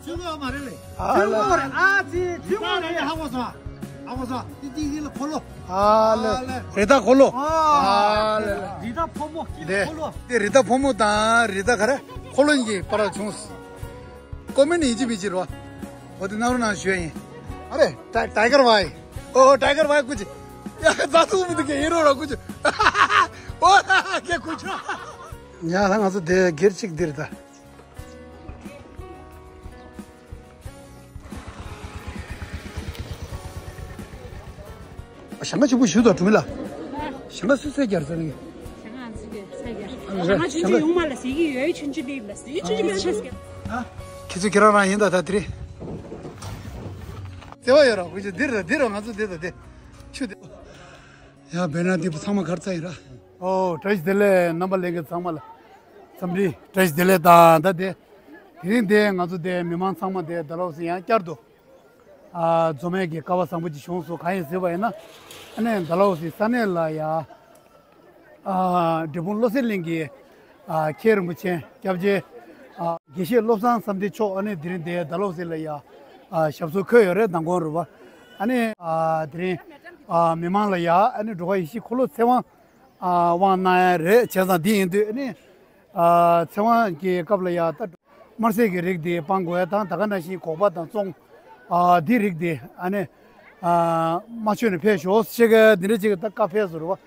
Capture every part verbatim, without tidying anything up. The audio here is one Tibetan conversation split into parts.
ཆུ་ལོག་མ་རེད་ལེ། ཨ་ལ། ཆུ་ལོག་རེད། ཨ་ཙི་ཆུ་ལོག་རེད། ཧ་གོ་སོང་། ཧ་གོ་སོང་། ཏི་ཏི་ཏི་ལ་འཁོར་ལོ། ཨ་ལ། རི་དྭགས་འཁོར་ལོ། ཨ་ལ། རི་དྭགས་ཕོ་མོ་སྐྱིད་འཁོར་ལོ། དེ་རི་དྭགས་ཕོ་མོ་དང་རི་དྭགས་ག་རེ་འཁོར་ལོ་གཉིས་ཀྱི་བར་ལ་བྱུང་སོང་། ཀོ་མེན་ཡིན་གཅིག་མིན་གཅིག་རེད་བ། འོ་དེ་གནང་རོགས་གནང་ཞུ་ཡ་ཡིན། ཨ་རེ། ཏའི་ཏའི་གར་བའི། ཨོ་ཏའི་གར་བའི་ཀུ་ཅི། ཡ་ཛ་ཐུ་མི་འདུག་གེ་ཡིན་རོགས་ར་ཀུ་ཅི། ཨོ་ཁེ་ཀུ་ཅི། ཡ་ད་ང་ཚོ་དེ་སྒེར་གཅིག་འདིར་ད། ཞང་ཁ་ཆུ་བུ་ཞུ་དང་གྲུ་མི་ལ། ཞང་ཁ་སུ་ཚེ་རྒྱར་ཟེར་ནི། ཞང་ཁ་ང་ཚོ་གི་ཚེ་རྒྱར། ཞང་ཁ་ཆུན་ཆུན་ཡོང་མ་ལ་ཟེར་གི་ཡོད། ཆུན་ཆུན་ལི་ལ་ཟེར། ཆུན་ཆུན་ལི་ཆེ་ཟེར། ཁྱེད་ཚོ་ཁྱེད་རང་རང་ཡིན་ད་ད་དེ་རེད། བརྩེ་བ་ཡོད་ར་ཁུ་ཆུ་འདིར་ད་འདིར་ར་ང་ཚོ་འདིར་ད་དེ། ཆུ་དེ། ཡ་བེ་ན་འདི་ཚང་མ་གར་ཚ་ཡིན་ར། ཨོ་བཀྲ་ཤིས་བདེ་ལེགས། རྣམ་པ་ལྷན་རྒྱས་ཚང་མ་ལ་འཚམས་འདྲི་བཀྲ་ཤིས་བདེ་ལེགས་དང་ད་དེ། དེ་རིང་དེ་ང་ཚོ་དེ་མི་མང་ཚང་མ་དེ་ད་ལོ་སི་ཡང་བསྐྱར་དུ། ཨ་འཛོམས་མེད་ཀྱི་སྐལ་བ་བཟང་པོ་ཅིག་བྱུང་སོང་། གང་ཡིན་ཟེར་བ་ཡིན་ན། ཨ་ནི་ད་ལོ་སི་ས་གནས་ལ་ཡ། ཨ་འབྲས་སྤུངས་བློ་གསལ་གླིང་གི་ཨ་མཁན་རིན་པོ་ཆེ་སྐྱབས་རྗེ་ཨ་དགེ་བཤེས་བློ་བཟང་བསམ་གཏན་མཆོག་ཨ་ནི་དེ་རིང་དེ་ད་ལོ་སི་ལ་ཡ་ཨ་ཞབས་སོར་འཁོད་ཡོད་རེད། མདང་དགོང་རུ་བ་ཨ་ནི་ཨ་དེ་རིང་ཨ་མི་མང་ལ་ཡ་ཨ་ནི་འགྲོ་བ་ཡེ་ཤེས་འཁོར་ལོ་ཚེ་དབང་ཨ་དབང་གནང་ཡ་རེད། བྱས་ཙང་འདི་ཡིན་དུས་ཨ་ནི་ཨ་ཚེ་དབང་གི་སྐབས་ལ་ཡ་ད་དམར་ཟས་ཀྱི་རིགས་དེ་སྤང་དགོས་ཡ་དང་ད་ག་ནང་བཞིན་སྒོག་པ་དང་བཙོང་ཨ་འདི་རིགས་དེ་ཨ་ནི་ཨ་མ་མཆོད་ནས་ཕེབས་ཤོག་ཅེས་ག་འདི་འདྲ་ཅིག་ད་བཀའ་ཕེབས་སོང་རུ་བ།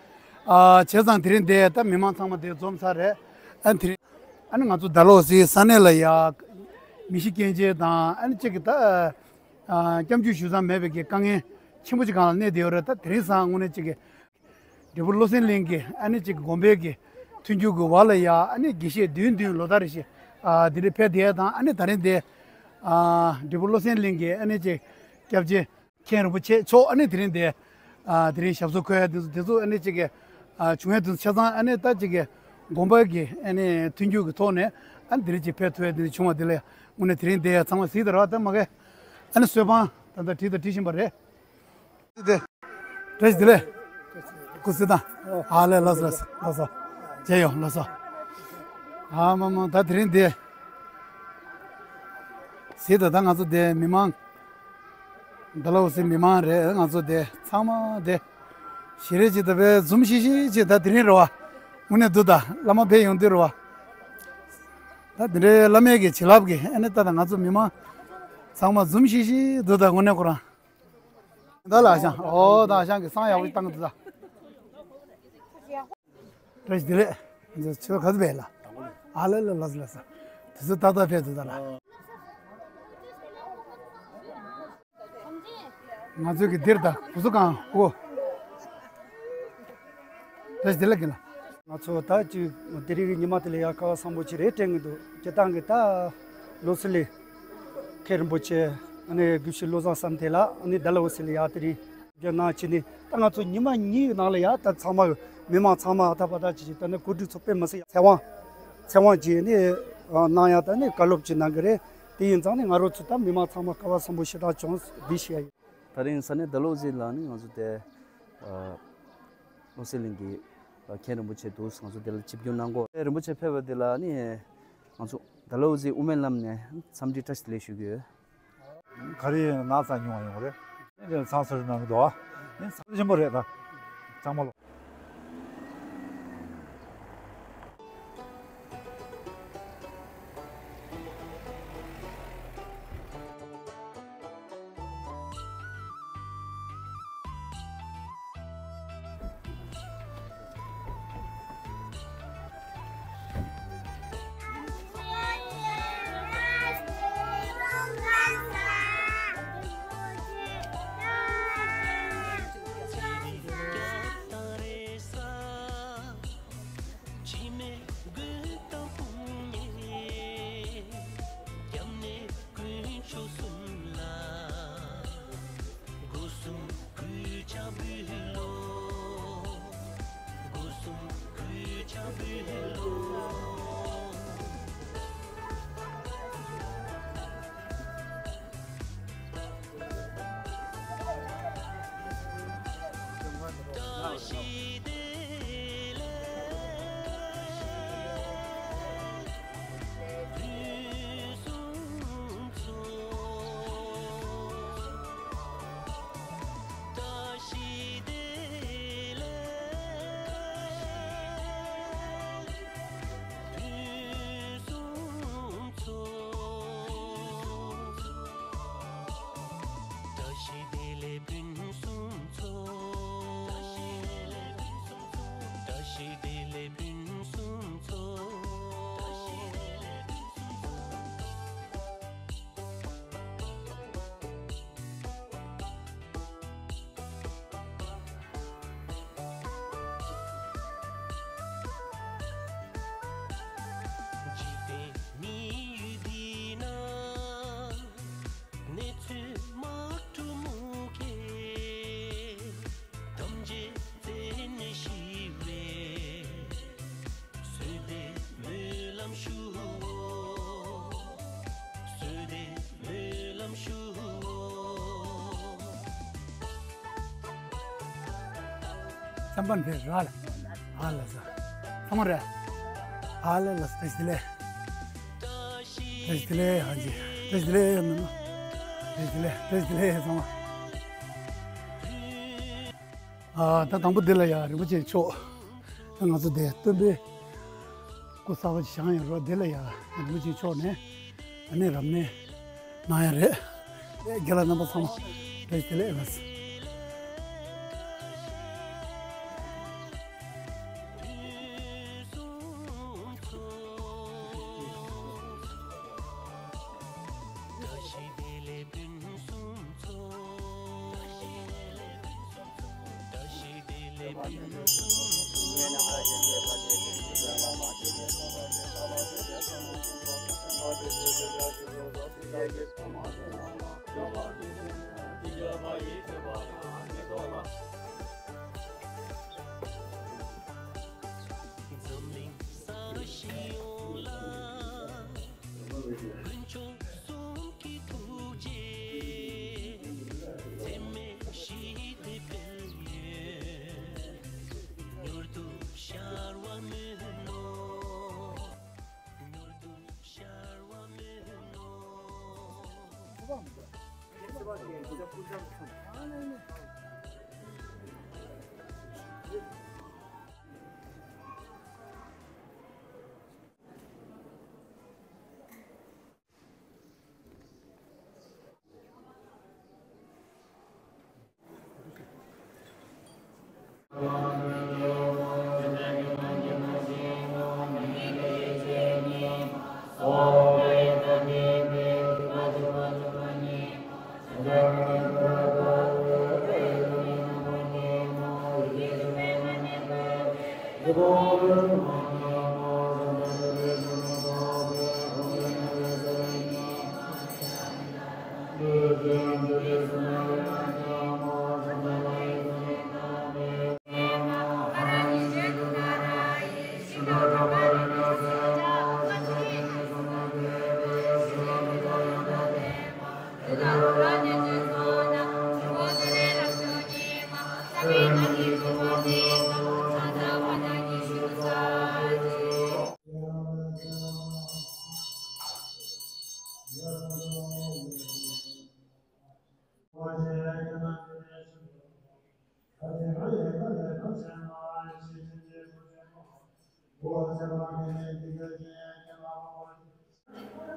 ཨ་བྱས་ཙང་དེ་རིང་འདི་ད་མི་མང་ཚང་མ་འདིར་འཛོམས་ཚར་རེད། ཨ་དེ་རིང་ཨ་ནི་ང་ཚོ་ད་ལོ་སི་ས་གནས་ལ་ཡ་མི་ཤི་རྐྱེན་བྱས་དང་ཨ་ནི་གཅིག་གི་ད་ཨ་སྐྱབས་འཇུག་ཞུ་མཚམས་མེད་པའི་གི་དཀའ་ངལ་ཆེན་པོ་ཅིག་སྒང་ལ་གནས་བསྡད་ཡོད་རེད། ད་དེ་རིང་སང་དངོས་གནས་གཅིག་གི་འབྲས་སྤུངས་བློ་གསལ་གླིང་གི་ཨ་ནི་གཅིག་གི་དགོན་པའི་གི་མཐུན་འགྱུར་གི་བར་ལ་ཡ་ཨ་ནི་དགེ་བཤེས་བདུན་བདུན་ལོ་ལྟར་རེ་བཞིན་ཨ་དེ་རིང་ཕེབས་བསྡད་ཡ་དང་ཨ་ནི་ད་རིང་དེ་ཨ་འབྲས་སྤུངས་བློ་གསལ་གླིང་གི་ཨ་ནི་གཅིག་སྐྱབས་རྗེ་མཁན་རིན་པོ་ཆེ་མཆོག་ཨ་ནི་དེ་རིང་དེ་ཨ་དེ་རིང་ཞབས་སོར་འཁོད་ཡ་དེ་ཚོ་དེ་ཚོ་ཨ་ནི་གཅིག་གི་ཨ་བྱུང་ཡ་དེ་ཚོ་ཆ་ཚང་ཨ་ནི་ད་གཅིག་གི་དགོན་པ་གི་ཨ་ནི་མཐུན་འགྱུར་གི་ཐོག་ནས་ཨ་ནི་དེ་རིང་གཅིག་ཕེབས་ཐུབ་ཡ་དེ་འདྲ་བྱུང་བ་དེ་ལ་དངོས་གནས་དེ་རིང་དེ་ཚང་མ་གཟིགས་དང་ར་བ་ད་མ་གི་ཨ་ནི་གསོལ་དཔང་ད་ལྟ་བྲིས་དང་བྲིས་བཞིན་པ་རེད། དེ། བཀྲ་ཤིས་བདེ་ལེགས། སྐུ་གཟིགས་དང་། ཨ་ལས། ལགས་སོ་ལགས་སོ་ལགས་སོ། མཇལ་ཡོང་། ལགས་སོ། ཨ་མ་མ་ད་དེ་རིང་འདི། གཟིགས་དང་ད་ང་ཚོ་འདི་མི་མང་། ད་ལོ་སི་མི་མང་རེད། ང་ཚོ་འདི་ཚང་མ་འདི། ཞེ་རེ་ཅིག་ད་བས་འཛུམ་ཤིག་ཤིག་ཅིག་ད་དེ་རིང་རེད་བ། དངོས་གནས་འདུག་ད་བླ་མ་ཕེབས་ཡོང་དུས་རེད་བ། ད་དེ་འདྲའི་བླ་མའི་གི་བྱིན་རླབས་ཀྱིས་ཨ་ནི་ད་ད་ང་ཚོ་མི་མང་། ཚང་མ་འཛུམ་ཤིག་ཤིག་འདུག་ད་དངོས་གནས་ཁོ་རང་། ད་ལ་ཨ་ཞང་། ཨོ་ད་ཨ་ཞང་གི་བསང་ཡག་པོ་ཞིག་བཏང་གི་འདུག་ད། བཀྲ་ཤིས་བདེ་ལེགས། ཆོས་ག་ཚོད་བས་ལ། ཨ་ལ་ལ་ལ་ལ་ས། དེ་ཚོ་ཏག་ཏག་ཕེབས་འདུག་ད་ལ། ང་ཚོའི་གི་འདིར་ད་བུ་སུ་གང་ཨོ། བཀྲ་ཤིས་བདེ་ལེགས་གི་ལ། ང་ཚོ་ད་ཅིག་དེ་རིང་གི་ཉི་མ་དེ་ལ་ཡ་སྐལ་བ་བཟང་པོ་ཅིག་རེད་དྲན་གི་འདུག་སྤྱིར་བཏང་གི་ད་ལོ་སི་ལི་མཁན་རིན་པོ་ཆེ་ཨ་ནི་དགེ་བཤེས་བློ་བཟང་བསམ་གཏན་ལགས་ཨ་ནི་ད་ལོ་སི་ལི་ཡ་དེ་རིང་རྒྱ་ནག་ཅི་ནི་ད་ང་ཚོ་ཉི་མ་གཉིས་ནང་ལ་ཡ་ད་ཚང་མ་མི་མང་ཚང་མ་ཨ་ད་པ་ད་ཅི་ཅི་ད་ནི་གོ་སྒྲིག་ཚོགས་པས་མི་སྲིད་ཡ་ཚེ་དབང་ཚེ་དབང་ཅི་ནི་གནང་ཡ་ད་ནི་བཀའ་སློབ་ཅི་གནང་གི་རེད། དེ་ཡིན་ཙང་ནི་ང་རོ་ཚོ་ད་མི་མང་ཚང་མ་སྐལ་བ་བཟང་པོ་ཞེ་དྲག་བྱུང་འདི་ཞེས་ཡ་ཡིན། ད་རིང་ས་གནས་ད་ལོ་སི་ལ་ནི་ང་ཚོ་དེ། བློ་གསལ་གླིང་གི་མཁན་རིན་པོ་ཆེ་འདུག་ང་ཚོ་དེ་ལ་ཆིབས་བསྒྱུར་གནང་གོ། མཁན་རིན་པོ་ཆེ་ཕེབས་པ་དེ་ལ་ནི་ང་ཚོ་ད་ལོ་སི་དབུ་མའི་ལམ་ནས་འཚམས་འདྲི་བཀྲ་ཤིས་བདེ་ལེགས་ཞུ་གི་ཡོད། ག་རེ་ན་ཚ་ཉུང་བ་ཡོང་རེད། ཚང་སོར་གནང་གི་འདུག་ཨ། ཚང་ཆེན་པོ་རེད་ད། ཚང་མ་ལོ། ལམ་པ་འདི་ར་ལ། ཨ་ལ་ས། ཚང་མ་ར། ཨ་ལ་ལ་ས། བཀྲ་ཤིས་བདེ་ལེགས། བཀྲ་ཤིས་བདེ་ལེགས། ཨ་ཅེ། བཀྲ་ཤིས་བདེ་ལེགས། མི་མ། བཀྲ་ཤིས་བདེ་ལེགས། བཀྲ་ཤིས་བདེ་ལེགས་ཚང་མ། ཨ་ད་དང་པོ་འདི་ལ་ཡ་རིན་པོ་ཆེ་མཆོག་ད་ང་ཚོ་འདི་སྟོན་པའི་སྐུ་གསར་པ་ཞིག་བཞེངས་ཡོད་རེད། འདི་ལ་ཡ་རིན་པོ་ཆེ་མཆོག་ནས་ཨ་ནི་རབ་གནས་གནང་ཡ་རེད། ཨེ་རྒན་ལགས་རྣམ་པ་ཚང་མ་བཀྲ་ཤིས་བདེ་ལེགས་ལགས། འཛམ་གླིང་ས་གཞི་ཡོངས་ལ་དཀོན་མཆོག་གསུམ་གྱི་ཐུགས་རྗེས་འཚེ་མེད་ཞི་བདེ་སྤེལ་ཡོད། མྱུར་དུ་ཤར་བར་སྨོན་ནོ། མྱུར་དུ་ཤར་བར་སྨོན་ནོ།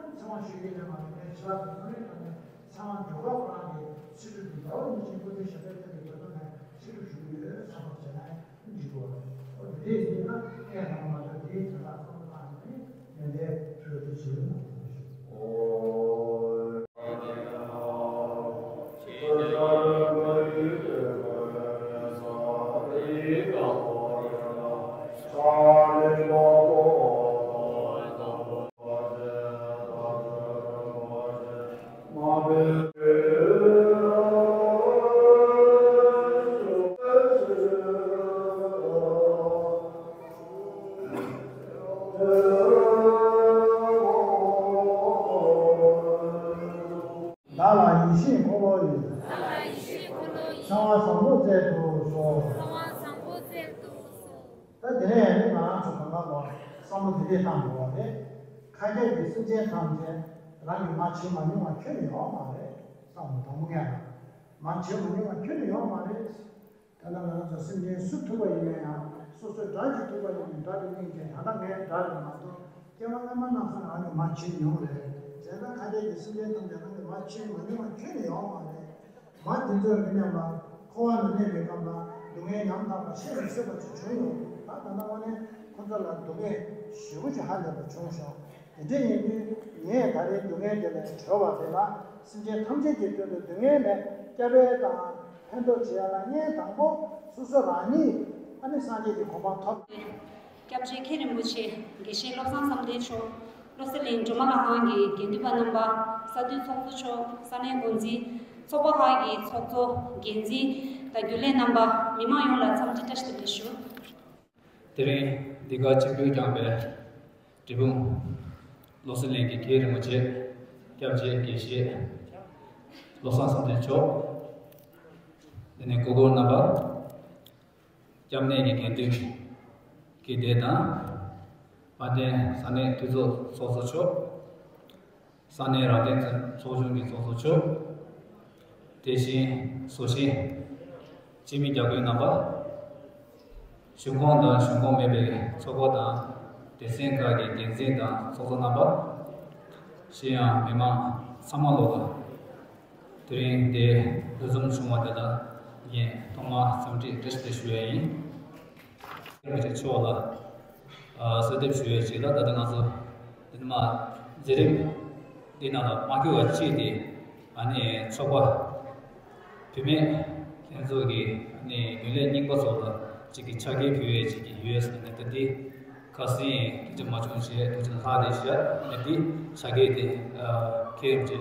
ཚེ་དབང་ཞུ་གི་ཡོད་མ་རེད། ངས་ཕྱི་ལ་དུ་ཐོན་རེས་དང་ནས་ཚེ་དབང་འགྱུར་བག་ཁོ་རང་གི་ཚེ་སྒྲུབ་ཀྱི་ཡོག་མི་ཆེན་སྐུ་ཚེ་ཞབས་པད་བརྟན་པའི་དགོས་དོན་ནས་ཚེ་སྒྲུབ་ཞུ་གི་ཡོད་བསམ་པ་བྱས་ན་འགྲིག་གོ། འོ་དེ་འདྲས་ཡིན་ན་ཨེ་ལྷག་མ་གཏོགས་དེའི་དོན་དག་ཁོ་ན་ནི་ཡོན་ཏན་ཕུལ་དུ་ཕྱིན། བདག་ལ་ཡེ་ཤེས་འཁོར་ལོ་ཡི། བདག་ལ་ཡེ་ཤེས་འཁོར་ལོ་ཡི། གསང་བ་བཟང་པོ་སྩལ་དུ་གསོལ། གསང་བ་བཟང་པོ་སྩལ་དུ་གསོལ། ད་དེ་ནས་ཡང་ནི་ང་རང་ཚོ་གང་ག་ལ་བསམ་བློ་དེ་འདྲས་བཏང་དགོས་པ་རེད། ཁ་སྐད་ཀྱིས་སེམས་ཅན་ཐམས་ཅད་རང་གིས་མ་བྱེད་མ་མྱོང་བ་ཁྱོན་ནས་ཡོད་མ་རེད། བསམ་བློ་དང་པོ་ངས་ལ་མ་བྱེད་མ་མྱོང་བ་ཁྱོན་ནས་ཡོད་མ་རེད། ད་ལྟ་ང་རང་ཚོ་སེམས་ཅན་སུ་ཐུག་པ་ཡིན་ན་ཡང་སོ་སོའི་དགྲ་གཅིག་ཐུག་པ་ཡིན་ན་དགྲ་དེ་སྙིང་རྗེ། ད་ལྟ་ངའི་དགྲ་རེད་མ་གཏོགས་སྐྱེ་བ་སྔ་མ་ནང་བཞིན་རང་གིས་མ་བྱེད་མྱོང་རེད། བྱས་ཙང་ཁ་སྐད་ཀྱིས་སེམས་ཅན་ཐམས་ཅད་རང་གིས་མ་བྱེད་མ་མྱོང་བ་ཁྱོན་ནས་ཡོད་མ་རེད། མ་དེ་ཚོའི་མི་རྣམས་ལ་འཁོར་བ་ན་གནས་པའི་སྐབས་ལ་སྡུག་བསྔལ་ཉམ་ཐག་པ་ཤེས་མི་ཤེས་པ་ཅིག་བྱུང་ཡོང་། ད་ད་ལྟ་དངོས་གནས་ཁོ་ཚོ་ལ་སྡུག་བསྔལ་ཞེ་པོ་ཅིག་ཧ་ལས་པ་བྱུང་སོང་། དེ་འདྲ་ཡིན་དུས་ངས་ད་རེས་སྡུག་བསྔལ་དེ་ལས་གྲོལ་བ་དེ་ལ་སེམས་ཅན་ཐམས་ཅད་ཀྱི་དོན་དུ་སྡུག་བསྔལ་མེད་སྐྱབས་འགྲོ་དང་ཕན་ཐོགས་བྱེད་ཡ་ལ་ངས་དང་པོ་སོ་སོ་རང་ཉིད་ཨ་ནི་སངས་རྒྱས་ཀྱི་གོ་འཕང་ཐོབ། སྐྱབས་རྗེ་མཁན་རིན་པོ་ཆེ་དགེ་བཤེས་བློ་བཟང་བསམ་གཏན་མཆོག་བློ་གསལ་གླིང་སྒྲོལ་མ་ལྷ་ཁང་གི་དགེ་འདུན་པ་རྣམ་པ། ས་འཐུས་ཚོགས་གཙོ་མཆོག་ས་གནས་འགོ་འཛིན། ཚོགས་པ་ཁག་གི་ཚོགས་གཙོ། འགན་འཛིན་དང་རྒྱུན་ལས་རྣམ་པ། མི་མང་ཡོངས་ལ་འཚམས་འདྲི་བཀྲ་ཤིས་བདེ་ལེགས་ཞུ། དེ་རིང་འདི་ག་ཆིབས་བསྒྱུར་བསྐྱངས་པའི་འབྲས་སྤུངས་བློ་གསལ་གླིང་གི་མཁན་རིན་པོ་ཆེ་སྐྱབས་རྗེ་དགེ་བཤེས་བློ་བཟང་བསམ་གཏན་མཆོག་དེ་ནས་སྐུ་གོང་རྣམ་པ། སྐྱབས་གནས་ཀྱི་དགེ་འདུན་དགེ་སྡེ་དང་། དཔལ་ལྡན་ས་གནས་འཐུས་ཚོགས་ཚོགས་གཙོ་མཆོག་ས་གནས་རང་བདེན་ཚོགས་ཆུང་གི་ཚོགས་གཙོ་མཆོག་དེ་བཞིན་བཟོ་ཞིང་སྤྱི་མི་རྒྱ་བོད་རྣམ་པ། གཞུང་ཁོངས་དང་གཞུང་ཁོངས་མེད་པའི་ཚོགས་པ་དང་སྡེ་ཚན་ཁག་གི་འགན་འཛིན་དང་ཚོགས་གཙོ་རྣམ་པ། གཞན་ཡང་མི་མང་ཚང་མ་ལོག་ལ། དེ་རིང་འདིར་འདུ་འཛོམས་བྱུང་བ་དེ་ལ་ངས་ཐོག་མར་འཚམས་འདྲི་བཀྲ་ཤིས་བདེ་ཞུ་ཡ་ཡིན། སྐྱབས་མཆོག་ལ་གསོལ་འདེབས་ཞུ་ཡ་ཞིག་ལ། ད་ལྟ་ང་ཚོ་འདི་ནས་མར་མཛད་རིམ་འདི་ནང་ལ་མ་འཁྱོལ་བ་གཅིག་དེ། ཨ་ནི་ཚོགས་པ་བུད་མེད་ལྷན་ཚོགས་ཀྱི་ཨ་ནི་རྒྱུན་ལས་རྙིང་པ་ཚོ་ལ་གཅིག་གི་ཕྱག་འཁྱེར་ཕུལ་ཡས་གཅིག་གི་ཡོད་ཟེར་ནས། ད་འདི་ཁ་སང་ཐུགས་རྗེ་མ་ཆུང་བྱས། ཐུགས་རྗེ་ལྷག་དེ་བྱས། ཨ་ནི་འདི་ཕྱག་འཁྱེར་དེ་མཁན་རིན་པོ་ཆེ་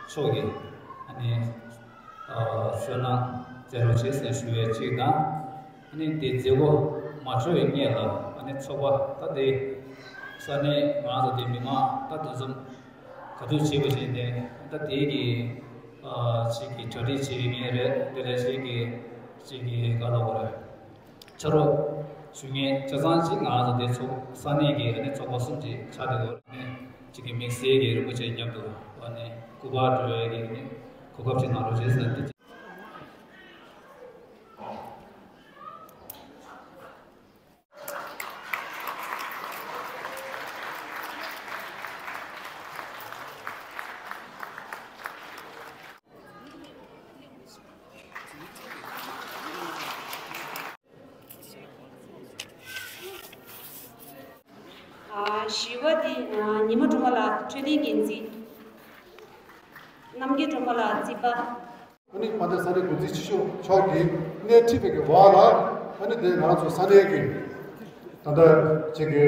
མཆོག་གིས་ཨ་ནི་བསོད་ནམས་སྩལ་རོགས་བྱས་ཟེར་ཞུ་ཡས་གཅིག་དང་། ཨ་ནི་དེ་མཛད་སྒོ་མ་འཕྲོ་བའི་སྔོན་ལ་ཨ་ནི་ཚོགས་པ་ད་དེ་ས་གནས་ང་ཚོ་དེ་མི་མང་ད་འདུ་འཛོམས་ག་དུས་བྱས་པ་བྱས་ནས། ད་དེ་གི་ཨ་ཅིག་གི་གྲ་སྒྲིག་བྱེད་མཁན་རེད། དེ་ལས་ཅིག་གི་ཅིག་གི་ག་ལབ་དགོས་རེད། ཕྱག་རོགས་ཞུ་མཁན་ཆ་ཚང་ཅིག་ང་ཚོ་དེ་ཚོ་ས་གནས་ཀྱི་ཨ་ནི་ཚོགས་པ་གསུམ་ཅིག་ཆགས་བསྡད་འདུག་ཨ་ནི་ཅིག་གི་དམིགས་བསལ་གྱི་རིན་པོ་ཆེ་མཉམ་དུ་ཨ་ནི་སྐུ་པར་སྤྲོད་ཡས་ཀྱི་ཨ་ནི་གོ་སྐབས་ཅིག་གནང་རོགས་བྱས་ཟེར་ཏེ། ཨ། བཞི་པ་དེ་ཨ་ཉི་མ་སྒྲོལ་མ་ལགས། འཕྲོད་བསྟེན་འགན་འཛིན། རྣམ་རྒྱལ་སྒྲོལ་མ་ལགས་རྩིས་པ། ཨ་ནི་དཔལ་ལྡན་ས་གནས་འགོ་འཛིན་ཆེ་ཤོས་མཆོག་གིས་སྣེ་ཁྲིད་པའི་གི་འོག་ལ། ཨ་ནི་དེ་ང་རང་ཚོ་ས་གནས་ཀྱི་ད་ལྟ་ཅིག་གི་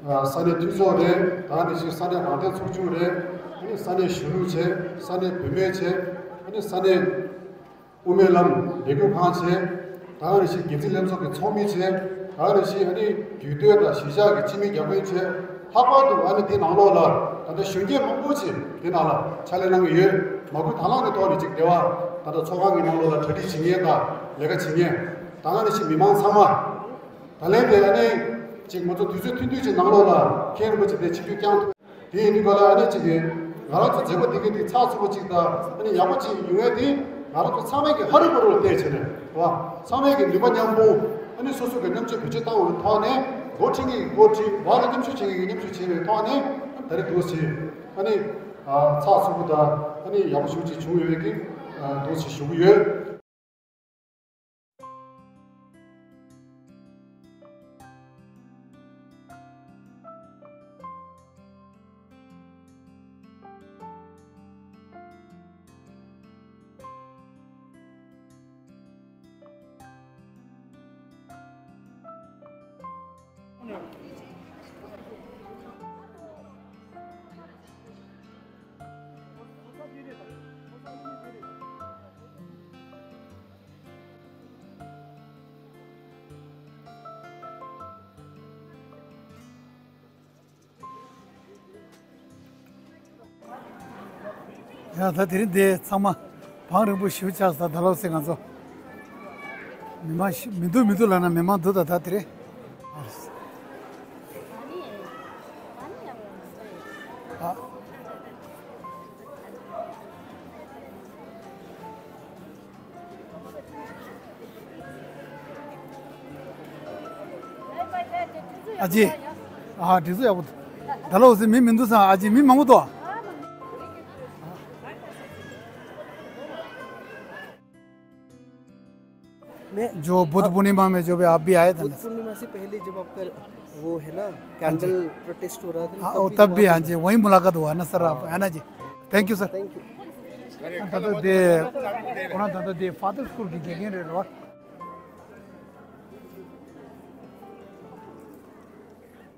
ཨ་ས་གནས་འཐུས་ཚོགས་རེད། ད་ནི་ཅིག་ས་གནས་རང་བདེན་ཚོགས་ཆུང་རེད། ཨ་ནི་ས་གནས་གཞོན་ནུ་བྱས། ས་གནས་བུད་མེད་བྱས། ཨ་ནི་ས་གནས་དབུ་མའི་ལམ་ལས་འགུལ་ཁང་བྱས། ད་ག་ནང་བཞིན་འགན་འཛིན་ལྷན་ཚོགས་ཀྱི་ཚོགས་མི་བྱས། ད་ག་ནང་བཞིན་ཨ་ནི་རྒྱུད་སྟོད་དང་གཞིས་ཆགས་ཀྱི་སྤྱི་མི་བརྒྱ་དཔོན་བྱས། ལྷག་པར་དུ་ཨ་ནི་འདི་ནང་ལོགས་ལ་ད་ལྟ་གཞོན་སྐྱེས་མང་པོ་ཅིག་འདི་ནང་ལ་ཕྱག་ལས་གནང་གི་ཡོད། མ་བསྐུལ་དང་བླངས་ཀྱི་ཐོག་ནས་ཅིག་སྡེ་བ་ད་ལྟ་ཚོགས་ཁང་གི་ནང་ལོགས་ལ་གྲ་སྒྲིག་བྱེད་མཁན་དང་ལས་ཀ་བྱེད་མཁན། ད་ག་ནང་བཞིན་མི་མང་ཚང་མ། ད་ལན་དེ་ཨ་ནི་ཅིག་ང་ཚོ་དུས་ཚོད་ཐུང་ཐུང་ཅིག་ནང་ལོགས་ལ་མཁན་རིན་པོ་ཆེ་དེ་ཆིབས་བསྒྱུར་བསྐྱངས་ཐུབ། དེ་ཡིན་དུས་ག་ལ་ཨ་ནི་ཅིག་གིས་ང་རང་ཚོ་མཛད་སྒོ་འདི་གའི་དེ་ཚགས་ཚུད་པོ་ཅིག་དང་ཨ་ནི་ཡག་པོ་ཅིག་ཡོང་ཡ་དེ་ང་རང་ཚོ་ཚང་མས་ཀྱི་ཧ་རུ་བུ་རུ་ལ་བལྟས་བྱས་ནས་རེད་བ། ཚང་མས་ཀྱི་ནུས་པ་མཉམ་སྤུངས། ཨ་ནི་སོ་སོ་གི་མཉམ་སྤྱོད་བེད་སྤྱོད་བཏང་བའི་ཐོག་ནས། འགོ་ཁྲིད་མཁན་གྱིས་འགོ་ཁྲིད། བར་ལ་མཉམ་ཞུགས་བྱེད་མཁན་གྱིས་མཉམ་ཞུགས་བྱེད་པའི་ཐོག་ནས། ད་རེས་འདུག་སེ་ཨ་ནི་ཚགས་ཚུད་པོ་དང་ཨ་ནི་ཡག་པོ་ཞེ་པོ་ཅིག་བྱུང་ཡོད་ཀྱི་འདུག་སེ་ཞུ་གི་ཡོད། ཡ། ད་དེ་རིང་འདི་ཚང་མ་བང་རིང་པོ་ཞེ་པོ་ཆགས་སོང་། ད་ལོ་ཟེར་ང་ཚོ་མི་མང་ཞིག་མི་འདུག་མི་འདུག་ལབ་ན་མི་མང་འདུག་ད་ད་དེ་རིང་། ཨ། ཨ་ཅེ། ཨ། སྒྲིག་འཛུགས་ཡག་པོ་འདུག་ད་ལོ་ཟེར་མི་མི་འདུག་བསམ། ཨ་ཅེ། མི་མང་པོ་འདུག जो बुद्ध पूर्णिमा में जो भी आप भी आए थे ना। बुद्ध पूर्णिमा से पहले जब आपका वो है ना, हाँ जी। कैंडल प्रोटेस्ट हो रहा था ना, हाँ, तब वो भी तब भी, वहाँ हाँ जी, वहीं मुलाकात हुआ ना सर, आप, हाँ। है ना जी। Thank you sir. Thank you. ད་ལྟ་དེ། ཁོ་རང་ད་ལྟ་དེ་ཕ་ཏར་སི་སྐུལ་གྱི་དགེ་རྒན་རེད་རོ།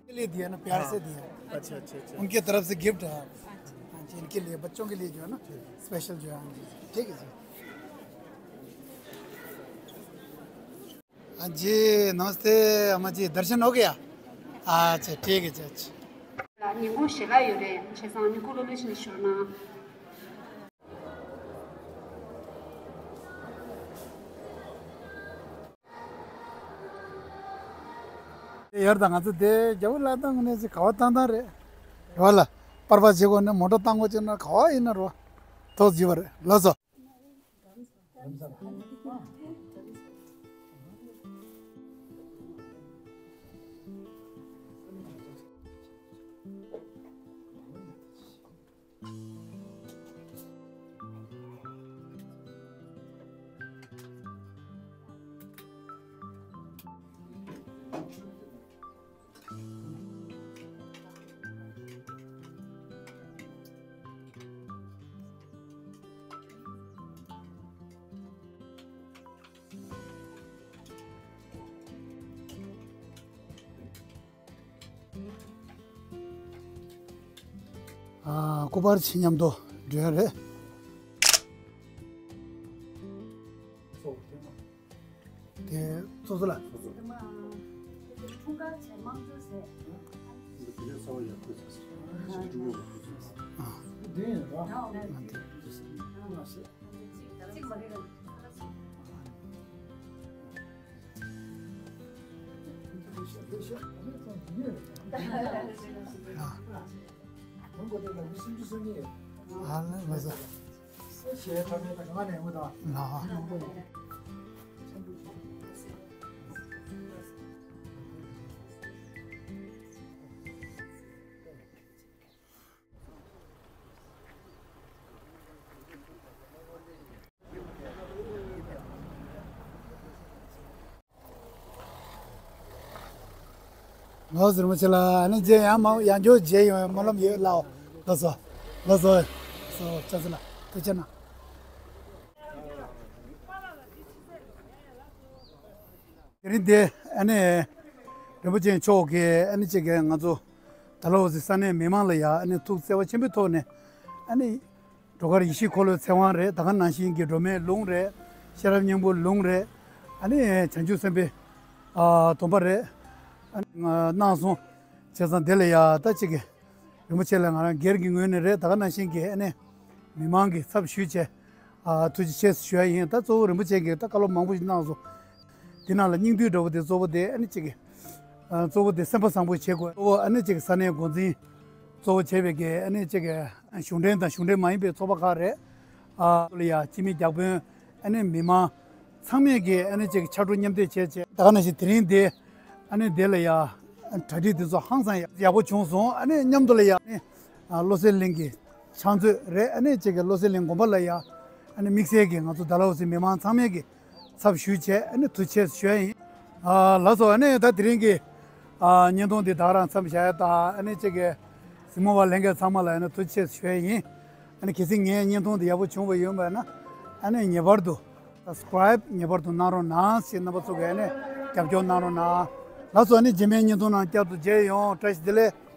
के लिए दिया ना, प्यार से दिया। अच्छा, अच्छा, अच्छा। उनके तरफ से गिफ्ट है। हाँ जी, इनके लिए, बच्चों के लिए जो है ना, स्पेशल जो है। हाँ जी, ठीक है जी। हाँ जी, नमस्ते अम्मा जी, दर्शन हो गया? अच्छा, ठीक है जी, अच्छा। ཉིན་གུང་ཞལ་ལག་ཡོད་རེད། བྱས་ཙང་ཉིན་གུང་སློབ་གཉེར་བྱེད་ནས་ཞུ་རོགས་གནང་། དེ་ཡར་དང་ང་ཚོ་དེ་རྒྱལ་པོ་ལ་བཏང་ནས་ཅིག་ག་བ་བཏང་བཏང་རེད། རེད་བ་ལ། པར་པ་བྱེད་དགོས་ན་མོ་ཊ་བཏང་དགོས་བྱུང་ན་ག་བ་ཡིན་ན་རེད་བ། ཐོག་བརྗེ་བ་རེད་ལགས་སོ། ཨ། སྐུ་པར་ཕྱིན་མཉམ་དུ་འགྲོ་ཡ་རེད། དེ་ཚོ་ཚོ་ལ། འཁྲུངས་སྐར་བྱས་དམངས་གཙོ་བྱས། ཨ། ཨ་ལ་ལ་ཟ། ལགས་སོ། རིན་པོ་ཆེ་ལགས། ཨ་ནི་རྗེས་ཡང་མ་ཡང་བསྐྱར་མཇལ་ཡོང་བའི་སྨོན་ལམ་ཡོད་ལགས། ལགས་སོ། ལགས་སོ། ལགས་སོ། ལགས་སོ། ཐུགས་རྗེ་གནང་། དེ་རིང་འདི་ཨ་ནི་རིན་པོ་ཆེ་མཆོག་གིས་ཨ་ནི་ཅིག་གི་ང་ཚོ་ད་ལོ་ཟི་ས་གནས་མི་མང་ལ་ཡ་ཨ་ནི་ཐུགས་བརྩེ་བ་ཆེན་པོའི་ཐོག་ནས་ཨ་ནི་སྒྲོལ་དཀར་ཡེ་ཤེས་འཁོར་ལོའི་ཚེ་དབང་རེད། ད་ག་ནང་བཞིན་གྱི་སྒྲོལ་མའི་ལུང་རེད། ཤེས་རབ་སྙིང་པོའི་ལུང་རེད། ཨ་ནི་བྱང་ཆུབ་སེམས་དཔའི་ཨ་སྡོམ་པ་རེད། ཨ་ནི་གནང་སོང་། བྱས་ཙང་དེ་ལ་ཡ་ད་ཅིག་གི་རིན་པོ་ཆེ་ལ་ང་རང་སྒེར་གྱི་ངོས་ནས་རེད། ད་ག་ནང་བཞིན་གྱི་ཨ་ནི་མི་མང་གི་ཚབ་ཞུས་བྱས། ཨ། ཐུགས་རྗེ་ཆེ་ཞུ་ཡ་ཡིན། ད་གཙོ་བོ་རིན་པོ་ཆེ་གིས་ད་བཀའ་སློབ་མང་པོ་ཞིག་གནང་སོང་། དེ་ནང་ལ་སྙིང་བསྡུས་འདྲ་བོ་དེ་གཙོ་བོ་དེ་ཨ་ནི་གཅིག་གི། ཨ། གཙོ་བོ་དེ་སེམས་པ་བཟང་པོ་བྱེད་དགོས། གཙོ་བོ་ཨ་ནི་གཅིག་གི་ས་གནས་འགོ་འཛིན་གཙོ་བོ་བྱས་པའི་གི་ཨ་ནི་གཅིག་གི་གཞུང་འབྲེལ་དང་གཞུང་འབྲེལ་མ་ཡིན་པའི་ཚོགས་པ་ཁག་རེད། ཨ། ལ་ཡ་སྤྱི་མི་བརྒྱ་དཔོན་ཨ་ནི་མི་མང་ཚང་མས་ཀྱིས་ཨ་ནི་ཅིག་ཕྱག་རོགས་མཉམ་འདེགས་བྱས་བྱས། ད་ག་ནང་བཞིན་དེ་རིང་འདི་ཨ་ནི་འདི་ལ་ཡ་གྲ་སྒྲིག་འདི་ཚོ་ཧང་སང་ཡག་ཡག་པོ་བྱུང་སོང་། ཨ་ནི་མཉམ་དུ་ལ་ཡ་ཨ་ནི་བློ་གསལ་གླིང་གི་ཕྱག་མཛོད་རེད། ཨ་ནི་ཅིག་གི་བློ་གསལ་གླིང་དགོན་པ་ལ་ཡ་ཨ་ནི་དམིགས་བསལ་གྱི་ང་ཚོ་ཌལ་ཧོ་སི་མི་མང་ཚང་མས་ཀྱི་ཚབ་ཞུས་བྱས་ཨ་ནི་ཐུགས་རྗེ་ཆེ་ཞུ་ཡ་ཡིན། ཨ། ལགས་སོ། ཨ་ནི་ད་དེ་རིང་གི་ཨ་བརྙན་ཐུང་འདི་ད་ག་རང་མཚམས་བཞག་ཡ་དང་ཨ་ནི་ཅིག་གི་གཟིགས་མོ་བ་ལྷན་རྒྱས་ཚང་མ་ལ་ཨ་ནི་ཐུགས་རྗེ་ཆེ་ཞུ་ཡ་ཡིན། ཨ་ནི་གལ་སྲིད་ངའི་བརྙན་ཐུང་འདི་ཡག་པོ་བྱུང་བ་ཡོད་པ་ན་ཨ་ནི་ངེས་པར་དུ་སབ་སི་ཀ་རའིབ་ངེས་པར་དུ་གནང་རོགས་གནང་ཞེས་རྣམ་པ་ཚོ་གིས་ཨ་ནི་རྒྱབ་སྐྱོར་གནང་རོགས་གནང་། ལགས་སོ། ཨ་ནི་རྗེས་མའི་བརྙན་ཐུང་ནང་བསྐྱར་དུ་མཇལ་ཡོང་། བཀྲ་ཤིས་བདེ་ལེགས།